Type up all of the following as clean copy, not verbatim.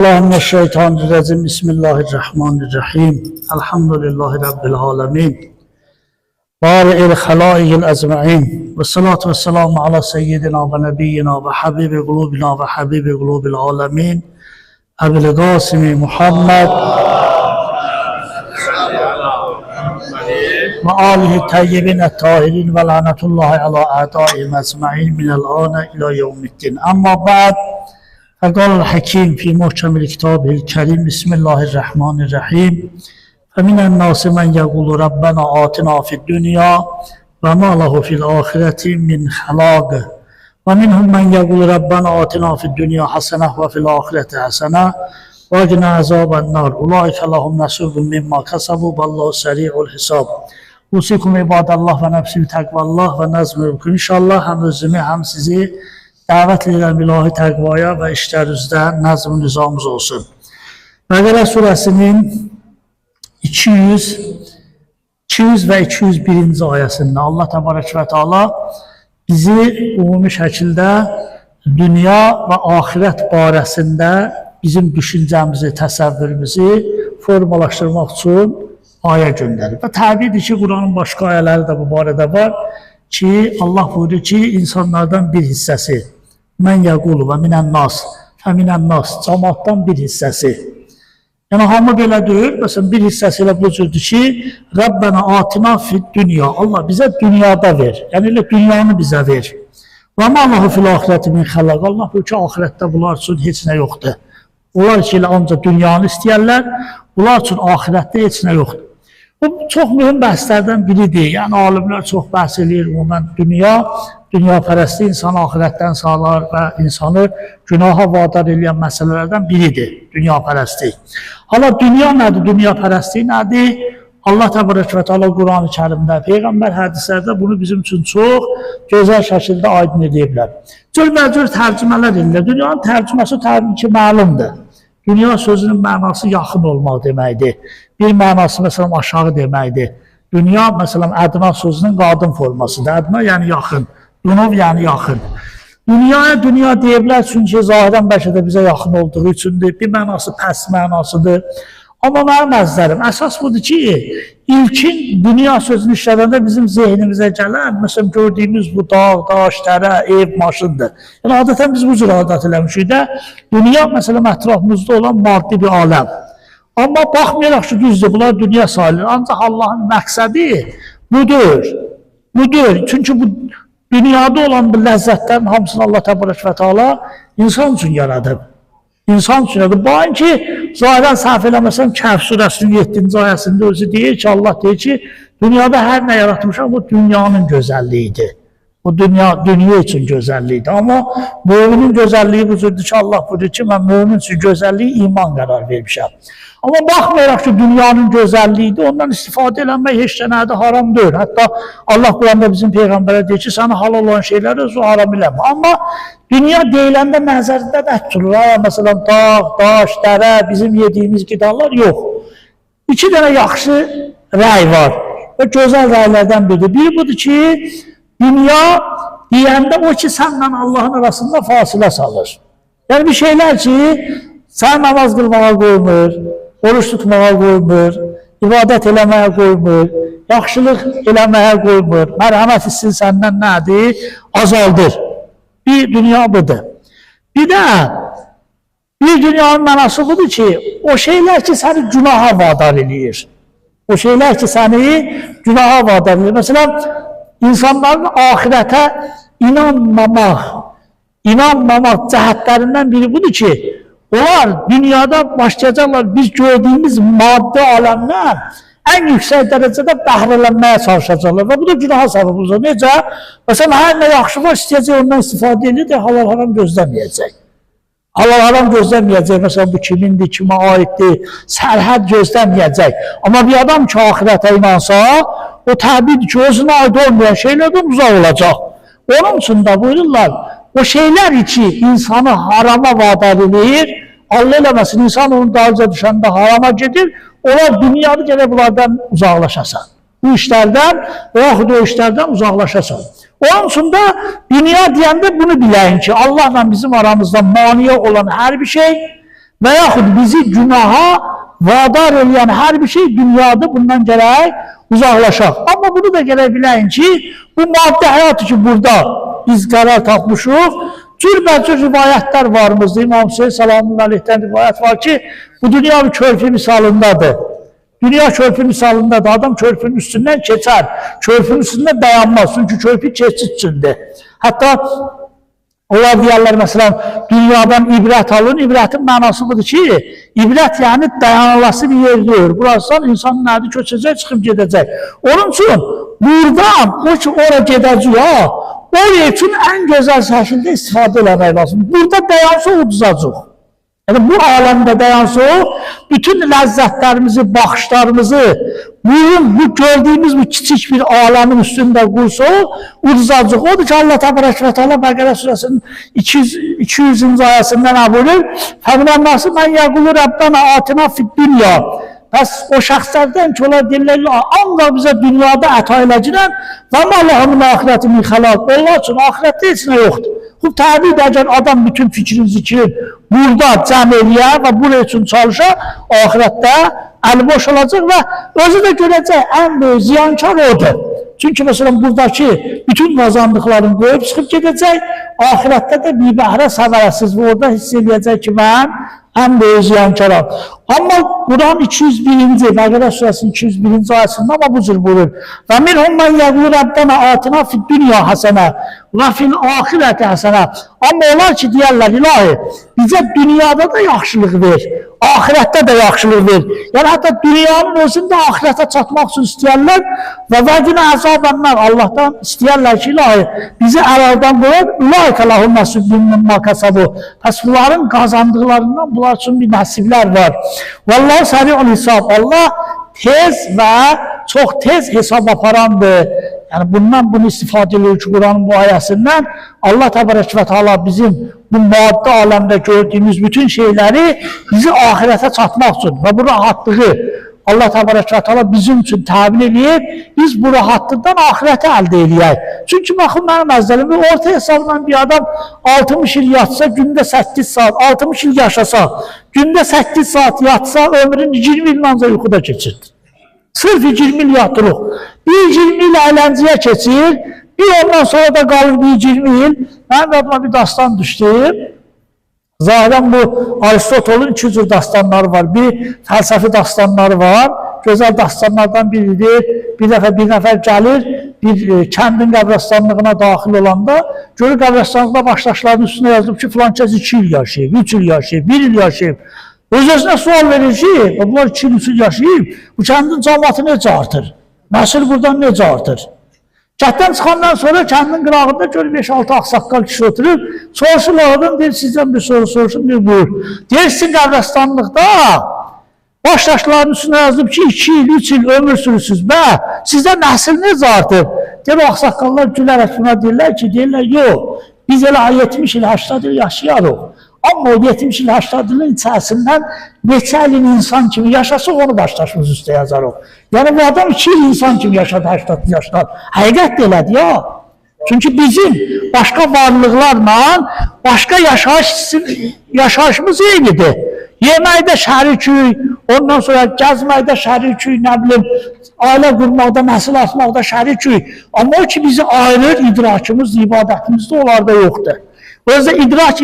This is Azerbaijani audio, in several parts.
Mineşşeytanirracim. Bismillahirrahmanirrahim. Elhamdülillahi Rabbil alemin. Bari'il halâihil ecma'in. Ve salatu ve selamu ala seyyidina ve nebiyyina ve habibi kulubina ve habibi kulubil alemin. Ebil Gasimi Muhammed ve alihi tayyibin et-tahirin ve lanetullahi ala a'daihim ecma'in minel âne ila yevmiddin. Amma ba'd. فقال الحكيم في محكم الكتاب الكريم بسم الله الرحمن الرحيم فمن الناس من يقول ربنا آتنا في الدنيا وما له في الآخرة من خلاق ومنهم من يقول ربنا آتنا في الدنيا حسنة وفي الآخرة حسنة وقنا عذاب النار أولئك لهم نصيب مما كسبوا والله سريع الحساب. Usikum ibadallah və nəfsi təqvallah və nəzmü inşallah həm özümü, həm sizi dəvət edirəm ilahi təqvaya və işlərinizdə nəzm nizamımız olsun. Bəqərə surəsinin 200, 200 və 201-ci ayəsində Allah Təbarək və Teala bizi ümumi şəkildə dünya və axirət barəsində bizim düşüncəmizi, təsəvvürümüzü formalaşdırmaq üçün ayə göndərir. Və təbiidir ki, Quranın başqa ayələri də bu barədə var ki, Allah buyurur ki, insanlardan bir hissəsi mən yəqulu və minən nas, fəminən nas, cəmaatdan bir hissəsi. Yəni, hamı belə deyir, məsələn, bir hissəsi elə bu cürdür ki, Rəbbənə atina fid dünya, Allah bizə dünyada ver, yəni elə dünyanı bizə ver. Və ma lahu fil axirəti min xəlaq, Allah buyurur ki, axirətdə bunlar üçün heç nə yoxdur. Onlar ki, elə ancaq dünyanı istəyərlər, bunlar üçün axirətdə heç nə yoxdur. Bu çox mühüm bəhslərdən biridir. Yəni alimlər çox bəhs eləyir ümumən dünya, dünyapərəstlik insanı axirətdən sağlar və insanı günaha vadar eləyən məsələlərdən biridir dünyapərəstlik. Hala dünya nədir, dünyapərəstlik nədir? Allah Təbarək və Teala Quran-ı Kərimdə, Peyğəmbər hədislərdə bunu bizim üçün çox gözəl şəkildə aydın ediblər. Cürbəcür tərcümələr edilir. Dünyanın tərcüməsi təbii ki, məlumdur. Dünya sözünün mənası yaxın olmaq deməkdir. Bir mənası məsələn aşağı deməkdir. Dünya məsələn ədna sözünün qadın formasıdır. Ədna yəni yaxın, dunov yəni yaxın. Dünyaya dünya deyiblər çünki zahirən bəlkə də bizə yaxın olduğu üçündür. Bir mənası pəs mənasıdır. Amma mənim əzizlərim, əsas budur ki, ilkin dünya sözünü işlədəndə bizim zehnimizə gələn, məsələn, gördüyümüz bu dağ, daş, dərə, ev, maşındır. Yəni, adətən biz bu cür adət eləmişik də, dünya, məsələn, ətrafımızda olan maddi bir aləm. Amma baxmayaraq ki, düzdür, bunlar dünya sayılır. Ancaq Allahın məqsədi budur. Budur. Çünki bu dünyada olan bu ləzzətlərin hamısını Allah Təbarək və Teala insan üçün yaradıb. İnsan üçün yaradıb. Baxın ki, zahirən səhv eləməsəm Kəhf surəsinin 7-ci ayəsində özü deyir ki, Allah deyir ki, dünyada hər nə yaratmışam, bu dünyanın gözəlliyidir. Bu dünya, dünya üçün gözəllikdir. Amma müminin gözəlliyi bu cürdür ki, Allah buyurur ki, mən mömin üçün gözəlliyi iman qərar vermişəm. Amma baxmayaraq ki, dünyanın gözəlliyidir, ondan istifadə eləmək heç də nədir, haram deyil. Hətta Allah Quranda bizim Peyğəmbərə deyir ki, sənə halal olan şeyləri özü haram eləmə. Amma dünya deyiləndə nəzərində nə tutulur? Ha, məsələn, dağ, daş, dərə, bizim yediyimiz qidalar yox. İki dənə yaxşı rəy var və gözəl rəylərdən biridir. Biri budur ki, dünya deyəndə o ki, sənlə Allahın arasında fasilə salır. Yəni bir şeylər ki, sən namaz qılmağa qoymur, oruç tutmağa qoymur, ibadət eləməyə qoymur, yaxşılıq eləməyə qoymur, mərhəmət hissin səndən nədir? Azaldır. Bir dünya budur. Bir də bir dünyanın mənası budur ki, o şeylər ki, səni günaha vadar eləyir. O şeylər ki, səni günaha vadar eləyir. Məsələn, insanların axirətə inanmamaq, inanmamaq cəhətlərindən biri budur ki, onlar dünyada başlayacaqlar biz gördüyümüz maddi aləmdən ən yüksək dərəcədə bəhrələnməyə çalışacaqlar və bu da günaha səbəb olacaq. Necə? Məsələn, hər nə yaxşı var, istəyəcək ondan istifadə edir, halal haram gözləməyəcək. Halal haram gözləməyəcək. Məsələn, bu kimindir, kimə aiddir, sərhəd gözləməyəcək. Amma bir adam ki, axirətə inansa, o təbiidir ki, özünə aid olmayan şeylərdən uzaq olacaq. Onun üçün də buyururlar, o şeylər ki, insanı harama vadar eləyir, Allah eləməsin, insan onun dalınca düşəndə harama gedir, onlar dünyada gərək bunlardan uzaqlaşasan. Bu işlərdən və yaxud o işlərdən uzaqlaşasan. Onun üçün də dünya deyəndə bunu biləyin ki, Allahla bizim aramızda maniyə olan hər bir şey Və yaxud bizi günaha vadar eləyən hər bir şey dünyadır, bundan gərək uzaqlaşaq. Amma bunu da gərək biləyin ki, bu maddi həyat ki, burada biz qərar tapmışıq, cürbəcür rivayətlər varımızdır. İmam Hüseyin Salamun Əleyhdən rivayət var ki, bu dünya bir körpü misalındadır. Dünya körpü misalındadır. Adam körpünün üstündən keçər, körpünün üstündə dayanmaz. Çünki körpü keçid üçündür. Hətta onlar deyərlər, məsələn, dünyadan ibrət alın. İbrətin mənası budur ki, ibrət yəni dayanılası bir yer deyil. Burasından insan nədir, köçəcək, çıxıb gedəcək. Onun üçün buradan o ki, ora gedəcək, ha, oraya üçün ən gözəl şəkildə istifadə eləmək lazım. Burada dayansa uduzacaq. Yəni bu aləmdə dayansa o, bütün ləzzətlərimizi, baxışlarımızı, bu gördüyümüz bu kiçik bir aləmin üstündə qursa o, uduzacaq. Odur ki, Allah Təbarək və Teala Bəqərə surəsinin 200-cü ayəsində nə buyurur? Fəminən nası mən yəqulu Rəbbənə atina fid-dünya. Bəs o şəxslərdən ki, onlar deyirlər, ancaq bizə dünyada əta eləcəklər və mə ləhum axirəti min xəlaq. Onlar üçün axirətdə heç nə yoxdur. Xub, təbiidir, əgər adam bütün fikrin, zikrin burada cəm eləyə və buraya üçün çalışa, axirətdə əli boş olacaq və özü də görəcək, ən böyük ziyankar odur. Çünki məsələn, buradakı bütün qazandıqlarını qoyub çıxıb gedəcək, axirətdə də bir bəhrə səvərəsiz və orada hiss eləyəcək ki, mən ən böyük ziyankaram. Amma Quran 201-ci, Bəqərə surəsinin 201-ci ayəsində amma bu cür buyurur. Və minhum mən yəqulu Rəbbənə atina fid-dünya həsənə və fil axirəti həsənə. Amma onlar ki, deyərlər, ilahi, bizə dünyada da yaxşılıq ver, axirətdə də yaxşılıq ver. Yəni, hətta dünyanın özündə axirətə çatmaq üçün istəyərlər və vədinə əzabənlər Allahdan istəyərlər ki, ilahi, bizi əlaldan qoyar, ulaikə ləhum nəsibun mimma kəsəbu. Pəs bunların qazandıqlarından bunlar üçün bir nəsiblər var. Vallahu səri'ul hesab. Allah tez və çox tez hesab aparandır. Yəni bundan bunu istifadə edirik ki, Quranın bu ayəsindən Allah Təbarək və Teala bizim bu maddi aləmdə gördüyümüz bütün şeyləri bizi axirətə çatmaq üçün və bu rahatlığı Allah Təbarək və Teala bizim üçün təmin eləyir. Biz bu rahatlıqdan axirəti əldə eləyək. Çünki baxın mənim əzizlərim, orta hesabla bir adam 60 il yatsa, gündə 8 saat, 60 il yaşasa, gündə 8 saat yatsa, ömrün 20 ilini ancaq yuxuda keçirdir. Sırf 20 il yatırıq. Bir 20 il əyləncəyə keçir, bir ondan sonra da qalır bir 20 il. Mənim yadıma bir dastan düşdü. Zahirən bu Aristotelin iki cür dastanları var. Bir fəlsəfi dastanları var. Gözəl dastanlardan biridir. Bir dəfə bir nəfər gəlir, bir kəndin qəbristanlığına daxil olanda görür qəbristanlıqda başdaşlarının üstünə yazılıb ki, filan kəs 2 il yaşayıb, 3 il yaşayıb, 1 il yaşayıb. Öz-özünə sual verir ki, bunlar 2 il, 3 il yaşayıb, bu kəndin cəmaatı necə artır? Nəsil buradan necə artır? Kənddən çıxandan sonra kəndin qırağında görür 5-6 ağsaqqal kişi oturur. Soruşurlar oradan, deyir, sizdən bir soru soruşun, deyir, buyur. Deyir, sizin qəbristanlıqda başdaşların üstünə yazılıb ki, 2 il, 3 il ömür sürürsünüz. Bə, sizdə nəsil necə artır? Deyir, o ağsaqqallar gülərək buna deyirlər ki, deyirlər, yox, biz elə 70 il, 80 il yaşayarıq. Amma o 70 il, 80 ilin içərisindən neçə ilin insan kimi yaşasaq, onu başdaşımız üstə yazarıq. Yəni bu adam 2 il insan kimi yaşadı 80 yaşdan. Həqiqət də elədir ya. Çünki bizim başqa varlıqlarla başqa yaşayışımız eynidir. Yeməkdə şərikik, ondan sonra gəzməkdə şərikik, nə bilim, ailə qurmaqda, nəsil atmaqda şərikik. Amma o ki bizi ayırır, idrakımız, ibadətimiz də onlarda yoxdur. O yüzden idrak,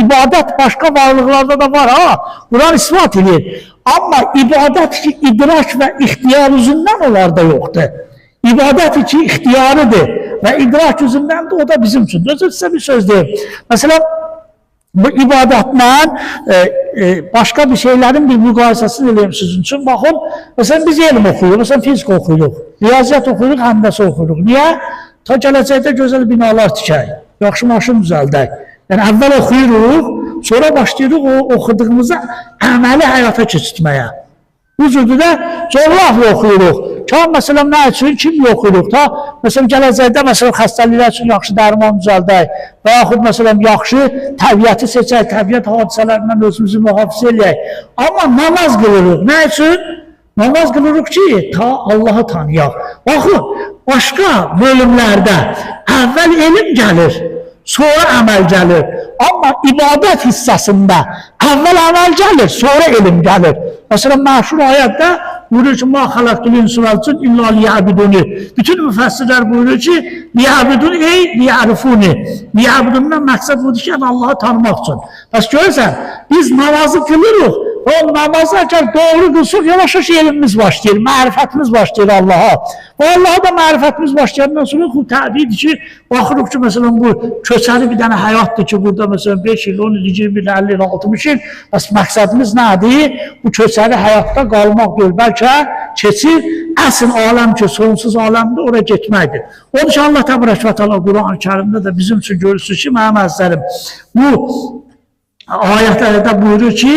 ibadət başqa varlıqlarda da var ha. Quran isbat edir. Amma ibadət ki, idrak və ixtiyar üzündən onlarda yoxdur. İbadət ki, ixtiyarıdır və idrak üzündən də o da bizim üçün. Özür sizə bir söz deyim. Məsələn, bu ibadətlə başqa bir şeylərin bir müqayisəsini eləyim sizin üçün. Baxın, məsələn, biz elm oxuyuruq, məsələn, fizika oxuyuruq, riyaziyyat oxuyuruq, həndəsə oxuyuruq. Niyə? Ta gələcəkdə gözəl binalar tikək, yaxşı maşın düzəldək. Yəni, əvvəl oxuyuruq, sonra başlayırıq o oxuduğumuzu əməli həyata keçirtməyə. Bu cürdür də coğrafiya oxuyuruq. Ta məsələn, nə üçün, kimya oxuyuruq? Ta məsələn, gələcəkdə məsələn, xəstəliklər üçün yaxşı dərman düzəldək və yaxud məsələn, yaxşı təbiəti seçək, təbiət hadisələrindən özümüzü mühafizə eləyək. Amma namaz qılırıq. Nə üçün? Namaz qılırıq ki, ta Allahı tanıyaq. Baxın, başqa bölümlərdə əvvəl elm gəlir, Sonra əməl gəlir. Amma ibadət hissəsində əvvəl əməl gəlir, sonra elm gəlir. Məsələn, məşhur ayətdə buyurur ki, ma xalaqtul insu vel cin illa liya'buduni. Bütün müfəssirlər buyurur ki, liya'budun ey liya'rifuni. Liya'budundan məqsəd budur ki, yəni Allahı tanımaq üçün. Bəs görürsən, biz namazı qılırıq və o namazı əgər doğru qılsaq, yavaş-yavaş elmimiz başlayır, mərifətimiz başlayır Allaha. Və Allaha da mərifətimiz başlayandan sonra xub təbiidir ki, baxırıq ki, məsələn, bu köçəri bir dənə həyatdır ki, burada məsələn 5 il, 10 il, 20 il, 50 il, 60 il, bəs məqsədimiz nədir? Bu köçəri həyatda qalmaq deyil, bəlkə keçir əsl aləm ki, sonsuz aləmdir, oraya getməkdir. Onun üçün Allah təbarək və təala Quran-ı Kərimdə də bizim üçün görürsünüz ki, mənim əzizlərim, bu ayətlərdə buyurur ki,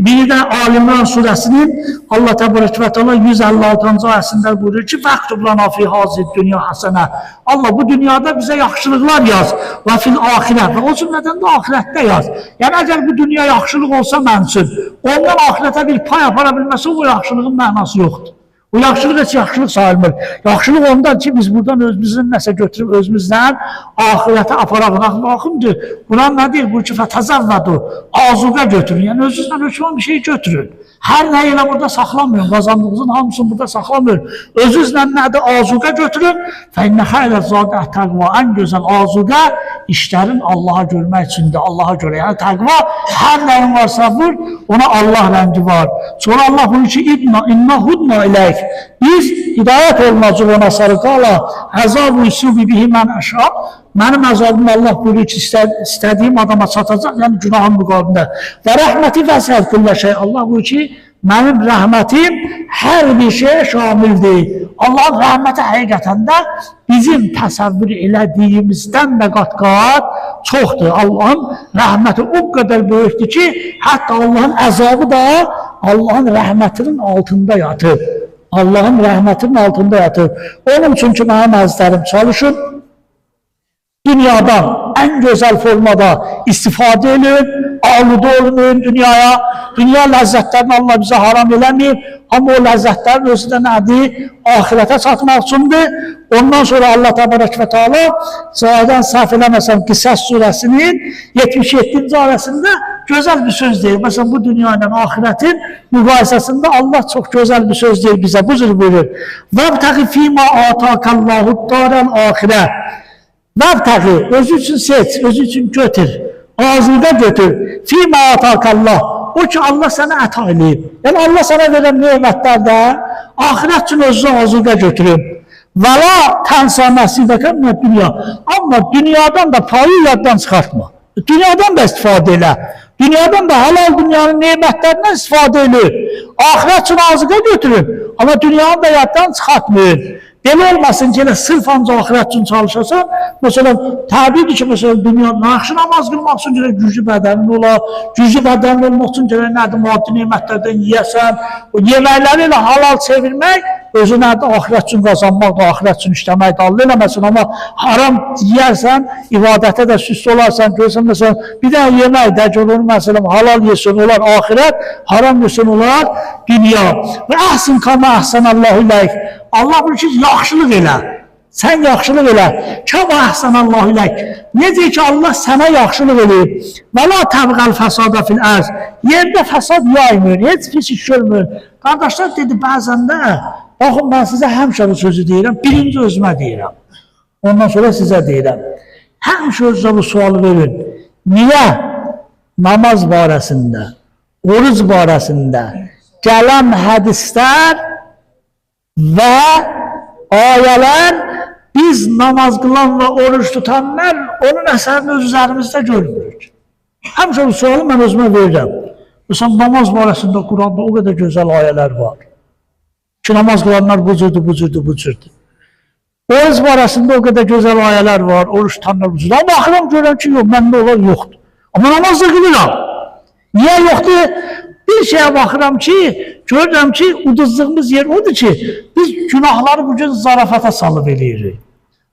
biri də Ali İmran surəsinin Allah təbarək və təala 156-cı ayəsində buyurur ki, "Fəktub lana fi hazihi dünya hasənə." Allah bu dünyada bizə yaxşılıqlar yaz və fil axirət və o cümlədən də axirətdə yaz. Yəni əgər bu dünya yaxşılıq olsa mənim üçün, ondan axirətə bir pay apara bilməsə o yaxşılığın mənası yoxdur. O yaxşılıq heç yaxşılıq sayılmır. Yaxşılıq ondan ki, biz buradan özümüzün nəsə götürüb özümüzdən axirətə aparaq. Baxımdır. Quran nə deyir? Buyur ki, fətəzəvvədu. Azuqə götürün. Yəni özünüzlə hökmən bir şey götürün. Hər nəyi elə burada saxlamayın. Qazandığınızın hamısını burada saxlamayın. Özünüzlə nədir? Azuqə götürün. Fə innə xeyrə zadi təqva. Ən gözəl azuqə işlərin Allaha görmək üçündür. Allaha görə. Yəni təqva hər nəyin varsa vur, ona Allah rəngi var. Sonra Allah buyurur ki, inna hudna iləyk. Biz hidayət olunacaq ona sarı qala. Əzab-ı yusubi bihi mən əşa. Mənim əzabım Allah buyurur ki, istədiyim adama çatacaq, yəni günahın müqabilində. Və rəhməti vəsiət kullə şey. Allah buyurur ki, mənim rəhmətim hər bir şeyə şamildir. Allahın rəhməti həqiqətən də bizim təsəvvür elədiyimizdən də qat-qat çoxdur. Allahın rəhməti o qədər böyükdür ki, hətta Allahın əzabı da Allahın rəhmətinin altında yatır. Allahın rəhmətinin altında yatır. Onun üçün ki, mənim əzizlərim, çalışın, dünyadan ən gözəl formada istifadə edin, aludə olmayın dünyaya. Dünya ləzzətlərini Allah bizə haram eləməyib, amma o ləzzətlərin özü də nədir? Axirətə çatmaq üçündür. Ondan sonra Allah təbarək və təala zahidən səhv eləməsəm Qisas surəsinin 77-ci ayəsində gözəl bir söz deyir. Məsələn, bu dünya ilə axirətin müqayisəsində Allah çox gözəl bir söz deyir bizə. Bu cür buyurur. Vəbtəği fīmā ātākallāhu dārəl axirə. Vəbtəği, özü üçün seç, özü üçün götür, azuqə götür. Fīmā ātākallah. O ki, Allah sənə əta eləyib. Yəni, Allah sənə verən nemətlərdə axirət üçün özünə azuqə götürün. Və la tənsə nəsibəkə minəd dünya. Amma dünyadan da payı yaddan çıxartma. Dünyadan da istifadə elə. Dünyadan da halal dünyanın nemətlərindən istifadə elə. Axirət üçün azuqə götürün. Amma dünyanı da yaddan çıxartmayın. Belə olmasın ki, elə sırf ancaq axirət üçün çalışasan. Məsələn, təbiidir ki, məsələn, dünya yaxşı namaz qılmaq üçün gərək güclü bədənin ola, güclü bədənin olmaq üçün gərək nədir, maddi nemətlərdən yeyəsən. O yeməkləri elə halal çevirmək, özü nədir, axirət üçün qazanmaq da, axirət üçün işləmək də Allah eləməsin. Amma haram yeyərsən, ibadətə də süst olarsan, görsən, məsələn, bir dənə yemək də ki, onu məsələn, halal yesin, olar axirət, haram yesin, olar dünya. Və əhsin kama əhsənəllahu iləyk. Allah buyurur ki, yaxşılıq elə. Sən yaxşılıq elə. Kəma əhsənəllahu iləyk. Necə ki, Allah sənə yaxşılıq eləyib. Və la təbğəl fəsada fil ərz. Yerdə fəsad yaymır, heç pis iş görmür. Qardaşlar dedi, bəzən də, baxın, mən sizə həmişə bu sözü deyirəm, birinci özümə deyirəm. Ondan sonra sizə deyirəm. Həmişə özünüzə bu sualı verin. Niyə namaz barəsində, oruc barəsində gələn hədislər və ayələr biz namaz qılan və oruç tutanlar onun əsərini öz üzərimizdə görmürük? Həmişə bu sualı mən özümə verirəm. Məsələn, namaz barəsində Quranda o qədər gözəl ayələr var. Ki, namaz qılanlar bu cürdür, bu cürdür, bu cürdür. Oruc barəsində o qədər gözəl ayələr var, oruç tutanlar bu cürdür. Amma baxıram, görürəm ki, yox, məndə onlar yoxdur. Amma namaz da qılıram. Niyə yoxdur? Bir şeyə baxıram ki, görürəm ki, uduzdığımız yer odur ki, biz günahları bugün zarafata salıb eləyirik.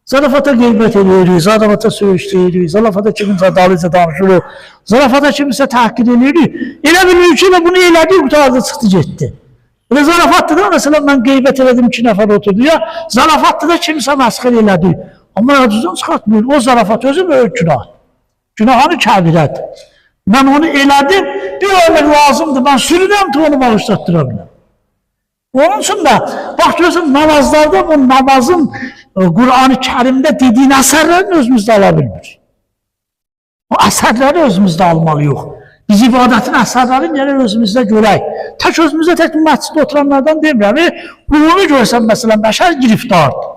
Zarafata qeybət eləyirik, zarafata söyüş deyirik, zarafata kiminsə dalıca danışırıq, zarafata kimisə təhqir eləyirik. Elə bilirik ki, bunu elədik, qurtardı, çıxdı, getdi. Elə zarafatdır da, məsələn, mən qeybət elədim, 2 nəfər oturdu ya, zarafatdır da kimsə məsxər elədi. Amma yadınızdan çıxartmayın, o zarafat özü böyük günahdır. Günahını kəbirədir. Mən onu elədim, bir ömür lazımdır, mən sürünəm ki, onu bağışlatdıra biləm. Onun üçün də, bax görürsən, namazlarda bu namazın Qur'an-ı Kərimdə dediyin əsərlərini özümüzdə ala bilmirik. O əsərləri özümüzdə almalıyıq. Biz ibadətin əsərlərini gərək özümüzdə görək. Tək özümüzdə, tək məsciddə oturanlardan demirəm. Ümumi görsən, məsələn, bəşər giriftardır.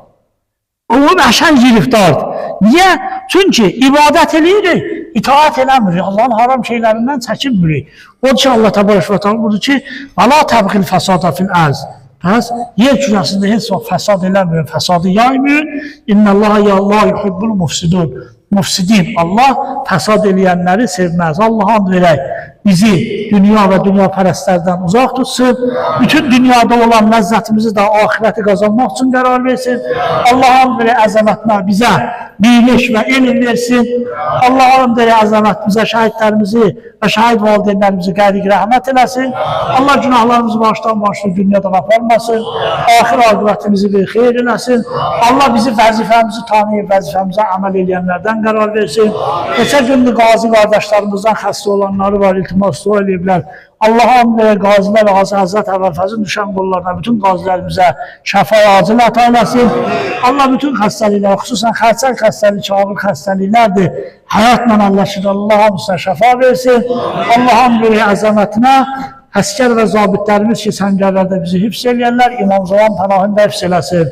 Ümumi bəşər giriftardır. Niyə? Çünki ibadət eləyirik, itaat eləmirik, Allahın haram şeylərindən çəkinmirik. O ki, Allah təbarək və təala buyurur ki, "Vəla təbğil fəsada fil ərz." Pəs yer kürəsində heç vaxt fəsad eləməyin, fəsadı yaymayın. İnnallaha la yuhibbul mufsidun. Mufsidin. Allah fəsad eləyənləri sevməz. Allah and verək bizi dünya və dünya pərəstlərdən uzaq tutsun. Bütün dünyada olan ləzzətimizi də axirəti qazanmaq üçün qərar versin. Allah and verək əzəmətinə bizə bilik və elm versin. Allah and verək əzəmətimizə şəhidlərimizi və şəhid valideynlərimizi qəriq rəhmət eləsin. Allah günahlarımızı başdan başlı dünyadan aparmasın. Axir aqibətimizi bir xeyir eləsin. Allah bizi vəzifəmizi tanıyıb, vəzifəmizə əməl eləyənlərdən qərar versin. Neçə gündür qazi qardaşlarımızdan xəstə olanları var, iltimas dua eləyiblər. Allah and verək qazilər, Qazi Həzrət Əbəlfəzin düşən qollarına, bütün qazilərimizə şəfa acil əta eləsin. Allah bütün xəstəliklər, xüsusən xərçəng xəstəliyi, ki, ağır xəstəliklərdir, həyatla əlləşir. Allah hamısına şəfa versin. Allah and verək əzəmətinə, əskər və zabitlərimiz ki, səngərlərdə bizi hifz eləyərlər, İmam Zaman pənahında hifz eləsin.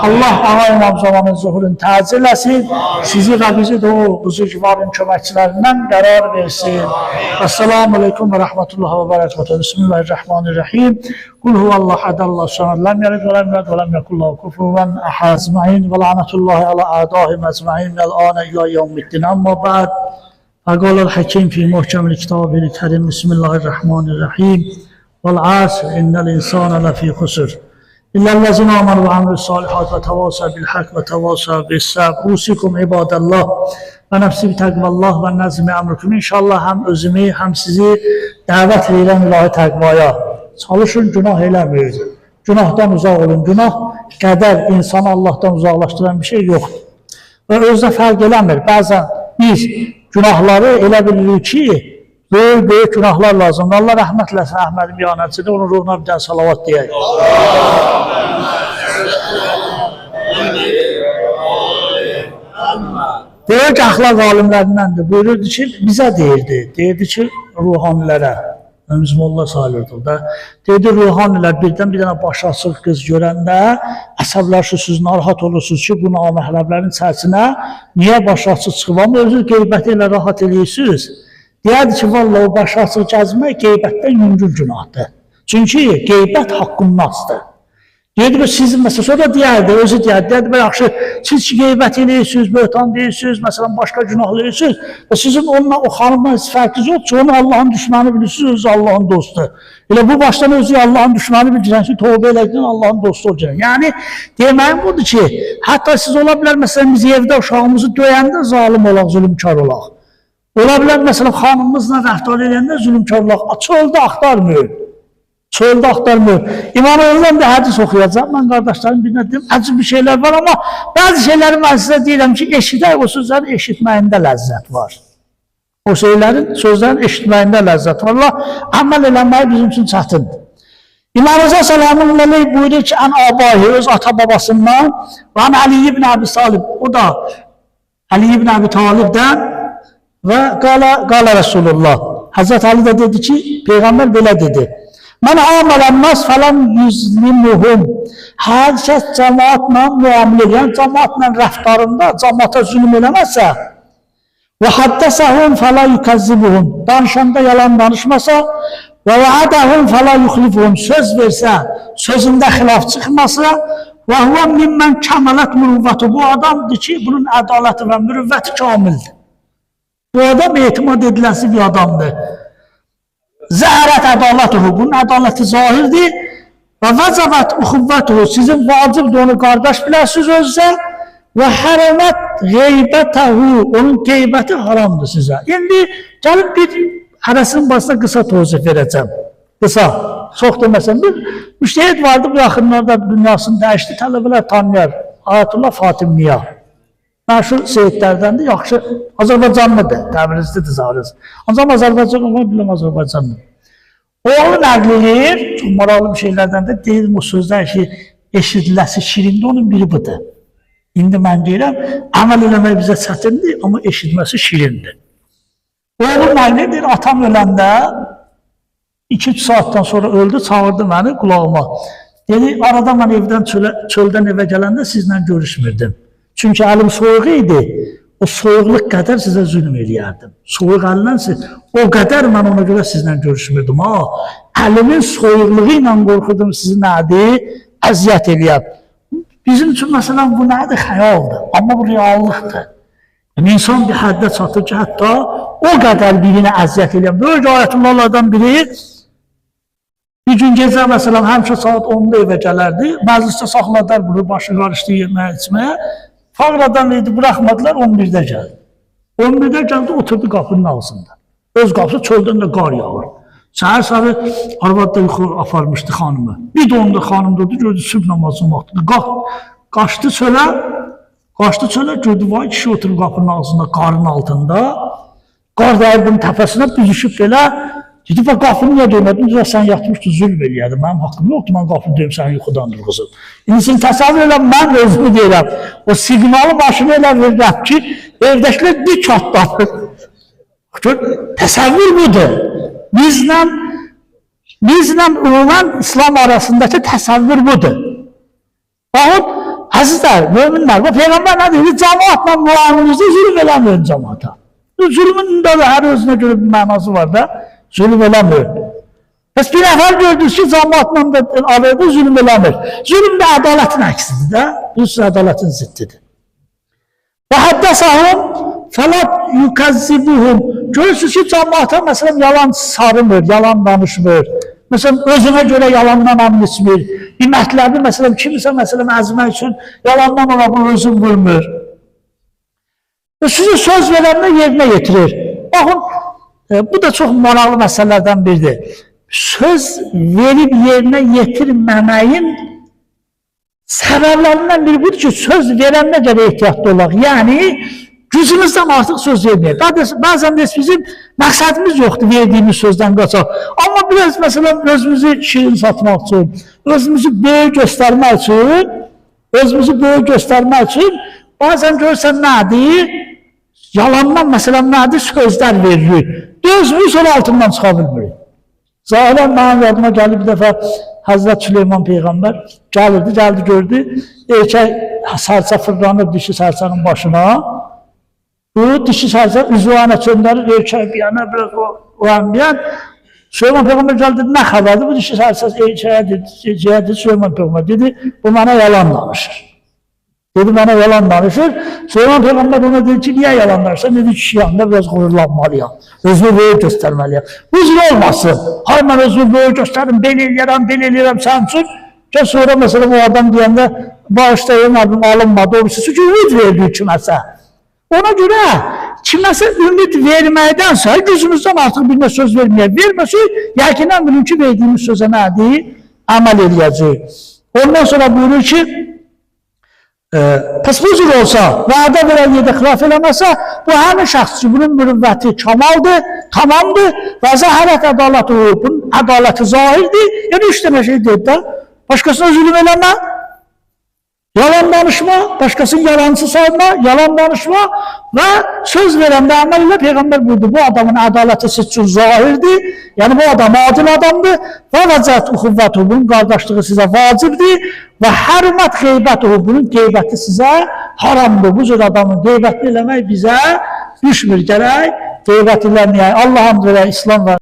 Allah ağa İmam Zamanın zuhurunu təcil eləsin, sizi və bizi də o buzurgvarın köməkçilərindən qərar versin. Əssalamu aleykum və rəhmətullah və bərəkatuhu. Bismillahirrahmanirrahim. Qul huvallahu ahad, Allahu samad, ləm yəlid və ləm yulad və ləm yekun lahu kufuven ahad. Ecmaîn və la'natullahi ala a'daihim ecmaîn minel ane ila yevmiddin. Amma ba'd. فقال الحكيم في محكم الكتاب الكريم بسم الله الرحمن الرحيم والعصر إن الإنسان لفي خسر إلا الذين آمنوا وعملوا الصالحات وتواصوا بالحق وتواصوا بالصبر. أوصيكم عباد الله və nəfsi təqvallah və nəzmi əmrüküm. İnşallah həm özümü, həm sizi dəvət edirəm ilahi təqvaya. Çalışın, günah eləməyin. Günahdan uzaq olun. Günah qədər insanı Allahdan uzaqlaşdıran bir şey yoxdur. Və özdə fərq eləmir. Bəzən biz günahları elə bilirik ki, böyük-böyük günahlar lazımdır. Allah rəhmət eləsin Əhməd Miyanəçini, onun ruhuna bir dənə salavat deyək. Böyük əxlaq alimlərindəndir. Buyururdu ki, bizə deyirdi. Deyirdi ki, ruhanilərə, biz molla sayılırdıq da. Deyirdi, ruhanilər birdən bir dənə başı açıq qız görəndə əsəbləşirsiniz, narahat olursunuz ki, bu naməhrəmlərin içərisinə niyə başı açıq çıxıb? Amma özünüz qeybəti elə rahat eləyirsiniz. Deyərdi ki, vallah o başı açıq gəzmək qeybətdən yüngül günahdır. Çünki qeybət haqqın nasdır. Deyirdi ki, sizin məsələn, sonra deyərdi, özü deyərdi, deyərdi, belə yaxşı, siz ki, qeybət eləyirsiniz, böhtan deyirsiniz, məsələn, başqa günah eləyirsiniz və sizin onunla, o xanımla heç fərqiniz yoxdur ki, onu Allahın düşməni bilirsiniz, özü Allahın dostu. Elə bu başdan özü Allahın düşməni bilirsən ki, tövbə elədin, Allahın dostu olacaq. Yəni, deməyim budur ki, hətta siz ola bilər, məsələn, biz evdə uşağımızı döyəndə zalim olaq, zülümkar olaq. Ola bilər, məsələn, xanımımızla rəftar eləyəndə zülümkar olaq, çöldə axtarmıyor. Çöldə axtarmıyor. İmam Əzəm də hədis oxuyacaq. Mən qardaşlarım birinə deyim, əcib bir şeylər var, amma bəzi şeyləri mən sizə deyirəm ki, eşidək, o sözlərin eşitməyində ləzzət var. O şeylərin, sözlərin eşitməyində ləzzət var. Allah əməl eləməyi bizim üçün çətindir. İmam Rıza Səlamın əleyh buyurur ki, ən abahi, öz ata babasından və ən Əli ibn Əbi Talib, o da Əli ibn Əbi Talibdən və qala Rəsulullah. Həzrət Əli də dedi ki, Peyğəmbər belə dedi. Mən amalən nas falan yüzlimuhum. Hər kəs cəmaatla müamilə edir. Yəni, cəmaatla rəftarında cəmaata zülm eləməsə və haddəsəhum fəla yükəzzibuhum. Danışanda yalan danışmasa və vəadəhum fəla yuxlifuhum. Söz versə, sözündə xilaf çıxmasa və huvə mimmən kəmələt mürüvvəti. Bu adamdır ki, bunun ədaləti və mürüvvəti kamildir. Bu adam etimad ediləsi bir adamdır. Zəhərət ədalətuhu, bunun ədaləti zahirdir və vəcəbət uxuvvətuhu, sizin vacibdir onu qardaş biləsiniz özünüzə və hərəmət qeybətəhu, onun qeybəti haramdır sizə. İndi gəlin bir hərəsinin başına qısa tozif verəcəm. Qısa, çox deməsəm. Bir müştehid vardı, bu yaxınlarda dünyasını dəyişdi, tələbələr tanıyar. Ayətullah Fatim Niya. Məşhur seyidlərdəndir, yaxşı Azərbaycanlıdır, Təbrizlidir Zarız. Ancaq Azərbaycan olmaq bilməm Azərbaycanlı. Oğlu nəql eləyir, çox maraqlı bir şeylərdən də deyir o sözlər ki, eşidiləsi şirindir, onun biri budur. İndi mən deyirəm, əməl eləmək bizə çətindir, amma eşitməsi şirindir. Oğlu nəql edir, atam öləndə 2-3 saatdan sonra öldü, çağırdı məni qulağıma. Dedi, arada mən evdən çöldən evə gələndə sizlə görüşmürdüm. Çünki əlim soyuq idi. O soyuqluq qədər sizə zülm eləyərdim. Soyuq əllə o qədər mən ona görə sizlə görüşmürdüm. Ha, əlimin soyuqluğu ilə qorxurdum sizi nədir? Əziyyət eləyəm. Bizim üçün məsələn bu nədir? Xəyaldır. Amma bu reallıqdır. Yəni insan bir həddə çatır ki, hətta o qədər birinə əziyyət eləyəm. Böyük ayətullahlardan biri bir gün gecə məsələn həmişə saat 10-da evə gələrdi. Məclisdə saxladılar bunu, başı qarışdı yeməyə, içməyə. Fağradan idi, buraxmadılar, 11-də gəldi. 11-də gəldi, oturdu qapının ağzında. Öz qapısı çöldən də qar yağır. Səhər sarı arvad da yuxu aparmışdı xanımı. Bir də onda xanım durdu, gördü sübh namazının vaxtıdır. Qaçdı çölə, qaçdı çölə, gördü vay kişi oturub qapının ağzında, qarın altında. Qar dəyir bunun təpəsinə büzüşüb belə. Dedi, bax qapını niyə döymədin? Dedi, sən yatmışdın, zülm eləyərdin. Mənim haqqım yoxdur, mən qapını döyüm, səni yuxudan durğuzum. İndi sən təsəvvür elə, mən özümü deyirəm. O siqnalı başına elə verirəm ki, evdəkilər dik atlanır. Gör, təsəvvür budur. Bizlə ümumən İslam arasındakı təsəvvür budur. Baxın, əzizlər, möminlər, bu Peyğəmbər nə deyir? Cəmaatla müamilinizdə zülm eləməyin cəmaata. Zülmün də hər özünə görə bir mənası var da, zülm eləmir. Bəs bir nəfər gördünüz ki, cəmaatla da arada zülm eləmir. Zülm də ədalətin əksidir də, bilirsiniz, ədalətin ziddidir. Və həddəsəhum fələ yukəzzibuhum. Görürsünüz ki, cəmaata məsələn yalan sarımır, yalan danışmır. Məsələn, özünə görə yalandan and içmir. Bir mətləbi məsələn, kimisə məsələn əzmək üçün yalandan ona bunu özün vurmur. Və sizə söz verəndə yerinə yetirir. Baxın, bu da çox maraqlı məsələlərdən biridir. Söz verib yerinə yetirməməyin səbəblərindən biri budur ki, söz verəndə gərək ehtiyatlı olaq. Yəni, gücümüzdən artıq söz verməyək. Bəzən də bizim məqsədimiz yoxdur verdiyimiz sözdən qaçaq. Amma biraz məsələn özümüzü şirin satmaq üçün, özümüzü böyük göstərmək üçün, bəzən görürsən nədir? Yalandan məsələn nədir? Sözlər veririk. Dözmürük, sonra altından çıxa bilmirik. Zahirən mənim yadıma gəldi bir dəfə Həzrət Süleyman Peyğəmbər gəlirdi, gəldi gördü, erkək sərçə fırlanır dişi sərçənin başına. Bu dişi sərçə üzü o yana çöndərir, erkək bir yana, biraz o yan bir yan. Süleyman Peyğəmbər gəldi, dedi, nə xəbərdir? Bu dişi sərçə erkəyə dedi, Süleyman Peyğəmbər dedi, bu mənə yalan danışır. Dedi, mənə yalan danışır. Süleyman Peyğəmbər ona dedi ki, niyə yalan danışırsan? Dedi, kişi yanında biraz qururlanmalıyam. Özümü böyük göstərməliyəm. Bu cür olmasın. Hay, mən özümü böyük göstərim, belə eləyərəm, belə eləyərəm sənin üçün. Gəl sonra məsələn o adam deyəndə, bağışlayın, abim alınmadı, o birisi. Çünki ümid verdi kiməsə. Ona görə kiməsə ümid verməkdənsə gücümüzdən artıq birinə söz verməyək. Verməsək, yəqinən bilin ki, verdiyimiz sözə nədir? Əməl eləyəcək. Ondan sonra buyurur ki, pəs bu cür olsa, vədə verən yerdə xilaf eləməsə, bu həmin şəxs ki, bunun mürüvvəti kamaldır, tamamdır və zəhərət ədaləti, bunun ədaləti zahirdir. Yəni, üç dənə şey deyib də, başqasına zülm eləmə, yalan danışma, başqasını yalancı sayma, yalan danışma və söz verəndə əməl elə Peyğəmbər buyurdu, bu adamın ədaləti siz üçün zahirdir, yəni bu adam adil adamdır və vəcət uxuvvətu, bunun qardaşlığı sizə vacibdir və hərmət qeybətuhu, bunun qeybəti sizə haramdır. Bu cür adamın qeybətini eləmək bizə düşmür, gərək qeybət eləməyək. Allah hamd verək, İslam və